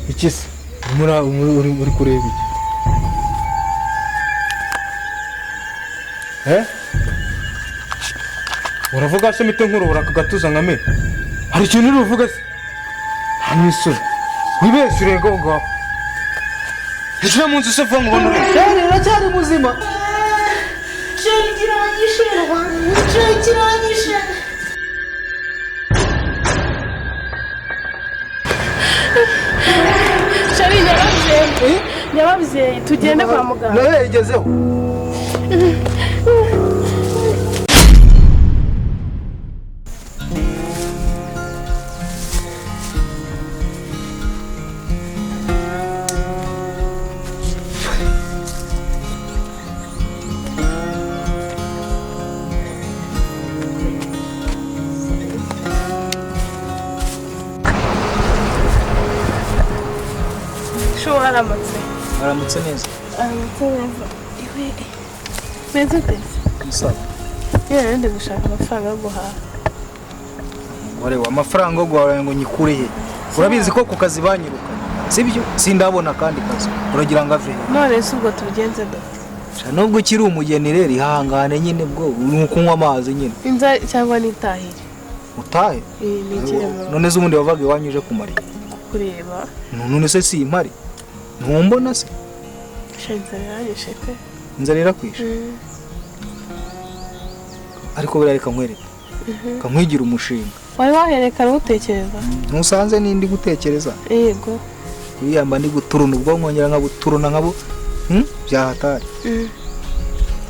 Iki se uri kureba iki? Eh? Uravuga se mite nkurubura aka gatuza nka me? Hari ikintu uri buvuge se? Nta n'isoni. Wibeshye urenga aho ngaho. Injira mu nzu se vuba ngo ubone urebe. Sheri uracyari muzima. Sheri kiranyishe, sheri kiranyishe. Sheri nyababyeyi, nyababyeyi tugende kwa muganga. Nawe yayigezeho. Shu waramutse. Aramutse neza. Aramutse neza. Iwe. Meze ute? Musaza. Yewe ndi gushaka amafaranga yo guhaha. Umugore wa amafaranga yo guhaha ngo nyikure he? Urabizi ko ku kazi banyirukanye. Sibyo? Sindabona kandi kazi. Uragira ngo ave he? None se ubwo tubigenze dute? Sha nubwo ukiri umugeni rero ihangane nyine bwo ni ukunywa amazi nyine. Inza cyangwa nitahire. Utahe? Ni ikiremo. None se ubundi wavaga iwanyu uje kumara iki? Kureba. None se si impari? Ntumbona se? Sha inzara iranyishe pe. Inzara irakwishe? Ariko buriya reka nkwereke. Kankwigira umushinga. Wari waherekana utekereza? Ntusanze nindi gutekereza? Yego. Uriya mba ndi guturuna ubwonko ngera nkabuturuna nkabo. Byahatari.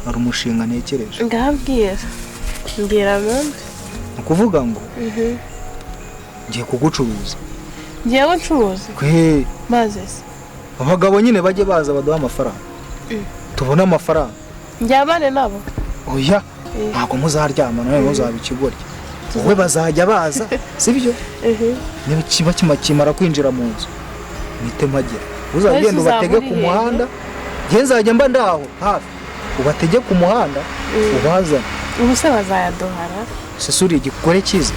Ari umushinga ntekereje. Ngabwira. Mbwira none. Ni ukuvuga ngo ngiye kugucuruza. Ngiye gucuruza? Kwe. Maze se? Abagabo nyine bajye baza baduha amafaranga. Tubone amafaranga. Njyamane nabo? Oya. Ntabwo muzaryama nawe muzaba ikigoryi. Wowe bazajya baza, sibyo? Niba kiba kimara kwinjira mu nzu, mwite mpagera. Uzagenda ubatege ku muhanda, njye nzajya mba ndaho hafi. Ubatege ku muhanda, ubazane. Ubu se bazayaduhara? Se uri igikore cyiza.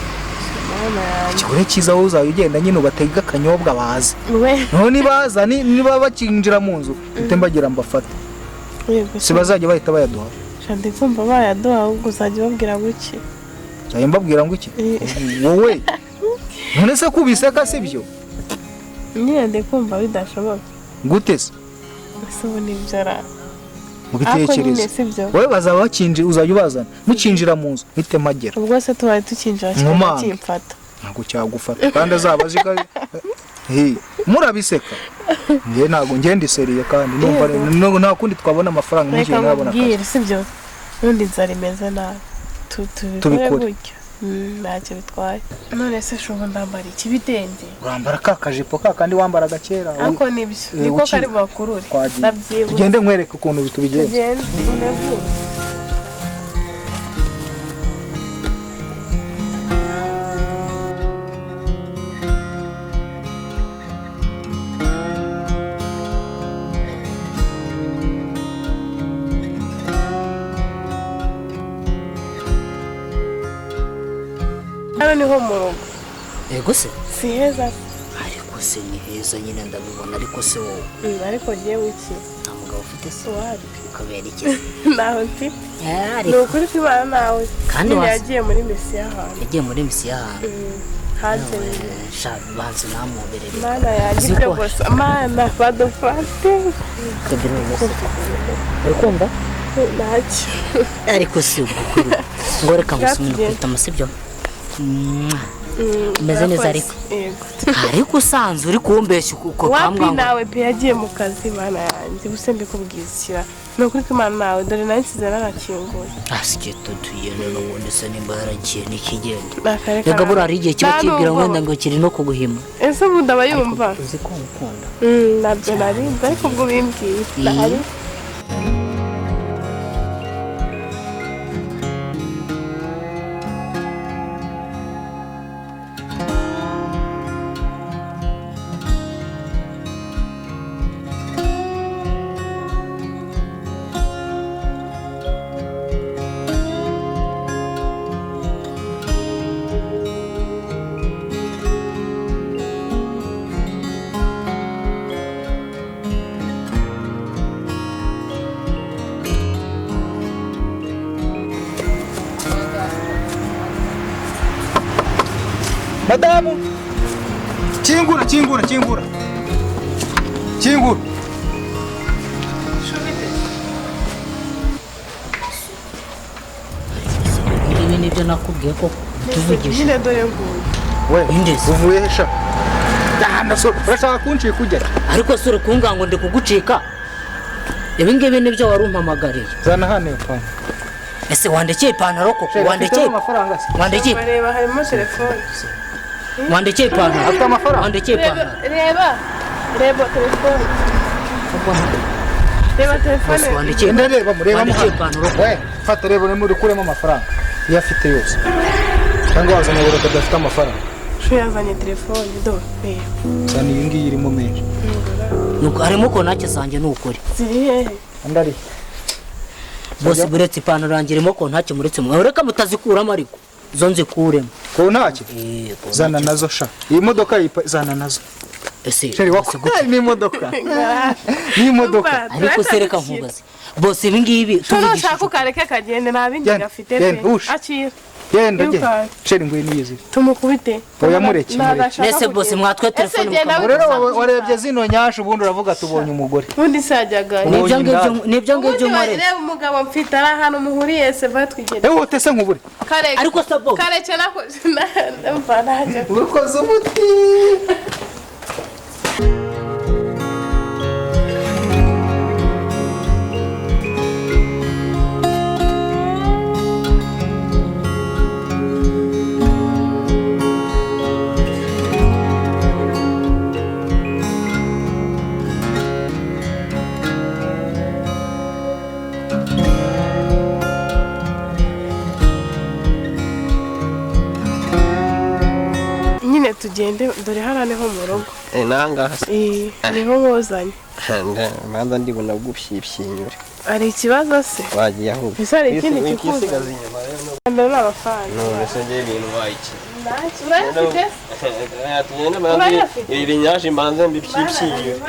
Ikigore cyiza wowe uzajya ugenda nyine ubatege akanyobwa baze. Noneho nibaza niba bakinjira mu nzu, mwite mbagira mbafate. Si bazajya bahita bayaduha? Ndi kumva bayaduha ahubwo uzajya ubabwira ngo iki? Nzajya mbabwira ngo iki? Wowe none se kubiseka sibyo? Nyine ndi kumva bidashoboka. Gute se? Ese ubu nibyo ra? Mubitekereze. Wowe bazaba bakinjira uzajya ubazana. Mukinjira mu nzu mwite mpagera. Ubwo se tubaye tukinjira kikaba kimfata. Ntabwo cyagufata kandi azaba azi ko murabiseka. Njye ntabwo ngenda iseriye kandi numva nta kundi twabona amafaranga mugiye nabona akazi. Sibyo? Nundi inzara imeze nabi. Tubikore gutyo. Ntacyo bitwaye. None se shubu ndambara iki bitenge? Urambara ka kajipo ka kandi wambaraga kera. Ariko nibyo. Niko kari bakurure. Ndabyibuka. Tugende nkwereke ukuntu tubigenza. Tugende unevuye. Hano niho mu rugo. Yego se? Si heza. Ariko se ni heza nyine ndabibona ariko se wowe. Ariko ngewe iki? Nta mugabo ufite se? Wapi? Ukabera iki se? Ntaho mfite. Ni ukuri kwibana nawe. Kandi yagiye muri misiyo ahantu. Yagiye muri misiyo ahantu. Hanze. Sha banze namuberere. Mana yanjye ibyo gusa. Mana badufate. Uri kumva? Ntacyo. Ariko si ubwo. Ngo reka ngusumire kwitama sibyo? Umeze neza ariko. Ariko usanzwe uri kumbeshya uko kambwa. Wapi nawe pe yagiye mu kazi mana yanjye ubuse mbikubwizira. Ni ukuri ko Imana nawe dore nawe nsize narakinguye. Asike tutuye n'ubundi se nimba yaragiye nikigenda. Rega buriya hari igihe kiba kibwira wenda ngo kiri no kuguhima. Ese ubundi aba yumva? Uzi ko ngukunda. Nabyo narinzi ariko ubwo bimbwiye. Ndahari. Madamu, kingura kingura kingura kingura. Ibi nibyo nakubwiye ko tuvugisha. Nyine dore nguyu. We uvuye he sha? Urashaka kuncika ugera? Ariko sura kunga ngo ndi kugucika. Ibi ngibi nibyo wari umpamagariye. Zana hano iyo pantaro. Ese wandekeye ipantaro koko? Wandekeye amafaranga se? Wandekeye. Bareba harimo telefone. Wandekeye ipantaro. Afite amafaranga. Wandekeye ipantaro. Reba. Reba telefone. Reba telefone. Wandekeye. Ndareba mureba wandekeye ipantaro. We, fata reba muri kuremo amafaranga. Iyo afite yose. Cyangwa wazanye uburoko adafite amafaranga. Shu yazanye telefone do. Reba. Zana iyi ngiyi irimo menshi. Nuko harimo konake zanjye nukuri. Ziri hehe? Andari. Bose buretse ipantaro yanjye irimo kontake muretse mwe. Reka mutazikuramo ariko. Zo nzikuremo. Kontake? Zana nazo sha. Iyi modoka zana nazo. Ese sheri wako ni imodoka. Ni imodoka. Ariko se reka nkubaze. Bose ibi ngibi tuvugisha. Ushaka ukareke kagende nta bindi gafite pe. Akira. Genda genda. Sheri ngwino yizi. Tumukubite. Oya mureke. Nese bose mwatwe telefone mukamureka. Rero warebye zino nyasha ubundi uravuga tubonye umugore. Ubundi sajyaga. Nibyo ngibyo nibyo ngibyo nkore. Reba umugabo mfite ari ahantu muhuriye se batwigende. Ewe utese nkubure. Kareke. Ariko sabo. Kareke nako mva najya. Urukoze umuti. Nyine tugende dore hara niho mu rugo. Nangaha se? Niho wozanye. Manza ndibona gupyipyinyure. Ari ikibazo se? Wagiye ahubwo. Ese hari ikindi kikuza? Mbere n'abafana. None se ngiye ibintu wayiki. Urayafite? Tugende manze ibi nyaje mbanze mbipyipyinyure.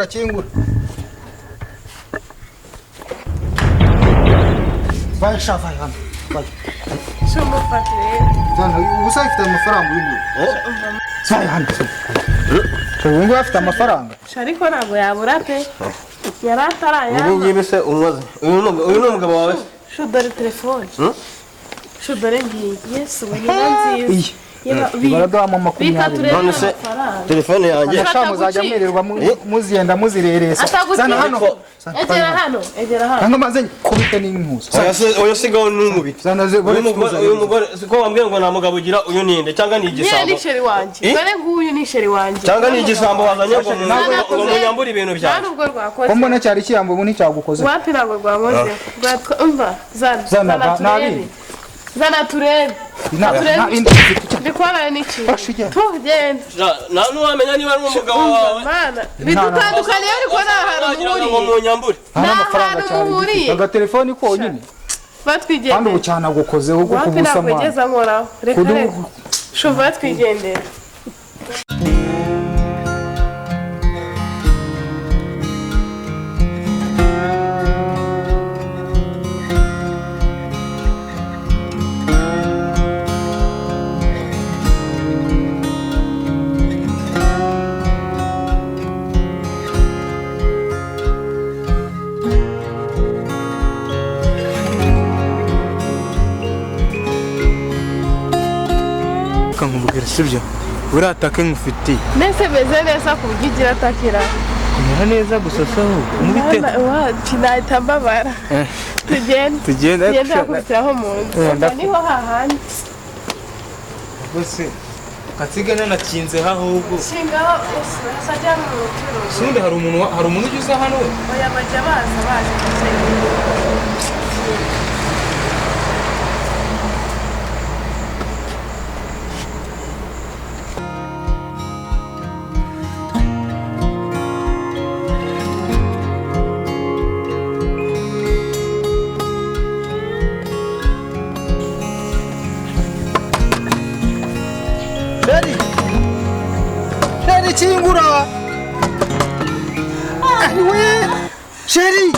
Kingura. Vai sha vai hano. Vai. Shumufatire. Zana ubusa ifite amafaranga uyu nguyu. Vai hano. Uyu nguyu afite amafaranga. Ariko ntabwo yabura pe. Yarataraya. Ubu ngibi se umaze. Uyu ni umugabo wawe. Shu dore telefone. Shu dore ngiyi. Yesu ni nziza. Baraduha 20. None se telefone yanjye muzajya mwirirwa muziyenda muzireresa. Zana hano. Egera hano, egera hano. Hano maze kubite n'inkuzo. Oya sigaho n'umubite. Zana ze uyu mugore siko wambwiye ngo nta mugabo ugira uyu ninde cyangwa ni igisambo. Ni sheri wanjye. Dore nguyu ni sheri wanjye. Cyangwa ni igisambo wazanye ngo munyambure ibintu byanjye. Nta nubwo rwakoze. Ko mbona cyari kiyambo ubu nticyagukoze. Wapi ntabwo rwakoze. Umva zana zana Zana turebe. Ndi kubona n'iki? Tugende. Nta n'uwamenya niba ari umugabo wawe. Bidutandukaniye ariko nta hantu muhuriye. Nta mafaranga cyane. Agatelefoni konyine. Batwigendera. Kandi ubu cyane agukozeho kuko ubusa ubusa mwana. Wapi nkoraho. Reka reka. Shuva twigendera. Nkubwira sibyo urataka nkufitiye nese meze neza ku buryo ugira atakira kumera neza gusa saho umubite nahita mbabara tugende tugende akubitiraho mu nzu niho hahandi rwose katsigana nakinze ahubwo shingaho sajya mu bucuruzi ubundi hari umuntu ujya uza hano we oya bajya baza baje Kingura. We sheri,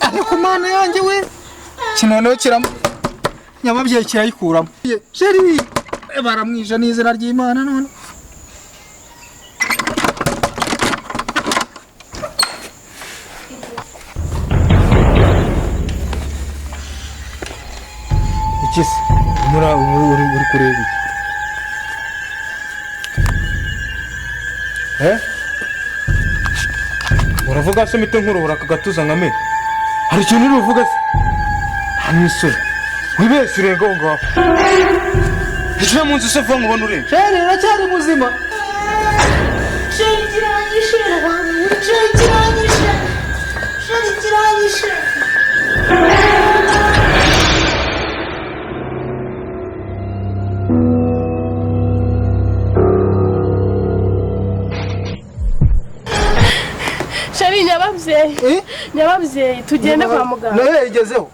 ariko Mana yanjye we, kinoneho kiramo nyababyeyi kirayikuramo. Sheri baramwije n'izina ry'Imana none. Iki se uri kureba iki? Uravuga se mite nkurubura aka gatuza nka me? Hari ikintu uri buvuge se? Nta n'isoni. Wibeshye urenga aho ngaho. Injira mu nzu se vuba nkubone ureba. Sheri uracyari muzima. Sheri kiranyishe, sheri kiranyishe, sheri kiranyishe. Sheri nyababyeyi, nyababyeyi tugende kwa muganga. Nayo yayigezeho.